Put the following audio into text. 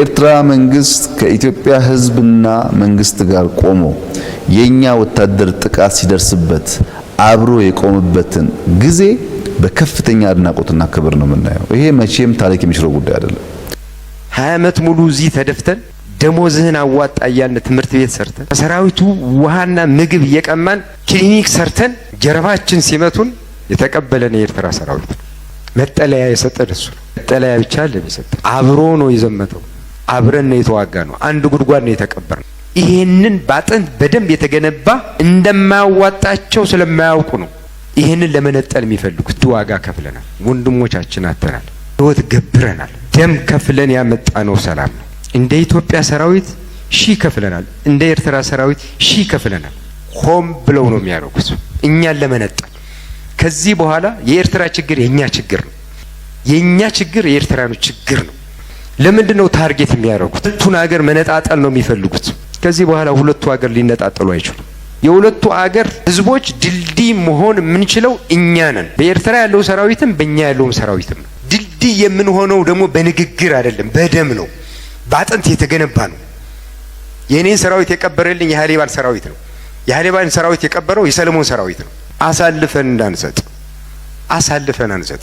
የኤርትራ መንግስት ከኢትዮጵያ ሕዝብና መንግስት ጋር ቆሞ የኛ ወታደር ጥቃት ሲደርስበት አብሮ የቆመበትን ጊዜ በከፍተኛ አድናቆትና ክብር ነው የምናየው። ይሄ መቼም ታሪክ የሚሽረው ጉዳይ አይደለም። 20 ዓመት ሙሉ እዚህ ተደፍተን፣ ደሞዝህን አዋጣ እያልን ትምህርት ቤት ሰርተን፣ ከሰራዊቱ ውሃና ምግብ እየቀማን ክሊኒክ ሰርተን፣ ጀርባችን ሲመቱን የተቀበለን የኤርትራ ሰራዊት ነው። መጠለያ የሰጠን እሱ ነው። መጠለያ ብቻ አይደለም የሰጠን፣ አብሮ ነው የዘመተው። አብረን ነው የተዋጋነው። አንድ ጉድጓድ ነው የተቀበርነው። ይሄንን በአጥንት በደንብ የተገነባ እንደማያዋጣቸው ስለማያውቁ ነው ይሄንን ለመነጠል የሚፈልጉት። ዋጋ ከፍለናል። ወንድሞቻችን አጥተናል። ህይወት ገብረናል። ደም ከፍለን ያመጣነው ሰላም ነው። እንደ ኢትዮጵያ ሰራዊት ሺህ ከፍለናል። እንደ ኤርትራ ሰራዊት ሺህ ከፍለናል። ሆን ብለው ነው የሚያደርጉት እኛን ለመነጠል። ከዚህ በኋላ የኤርትራ ችግር የእኛ ችግር ነው። የእኛ ችግር የኤርትራኑ ችግር ነው። ለምንድን ነው target የሚያደርጉት? ሁለቱን ሀገር መነጣጠል ነው የሚፈልጉት። ከዚህ በኋላ ሁለቱ ሀገር ሊነጣጠሉ አይችሉም። የሁለቱ አገር ህዝቦች ድልድይ መሆን የምንችለው እኛ ነን። በኤርትራ ያለው ሰራዊትም በእኛ ያለውም ሰራዊትም ነው። ድልድይ የምንሆነው ደግሞ በንግግር አይደለም፣ በደም ነው፣ በአጥንት የተገነባ ነው። የእኔን ሰራዊት የቀበረልኝ የሀሌባን ሰራዊት ነው። የሀሌባን ሰራዊት የቀበረው የሰለሞን ሰራዊት ነው። አሳልፈን እንዳንሰጥ፣ አሳልፈን አንሰጥ።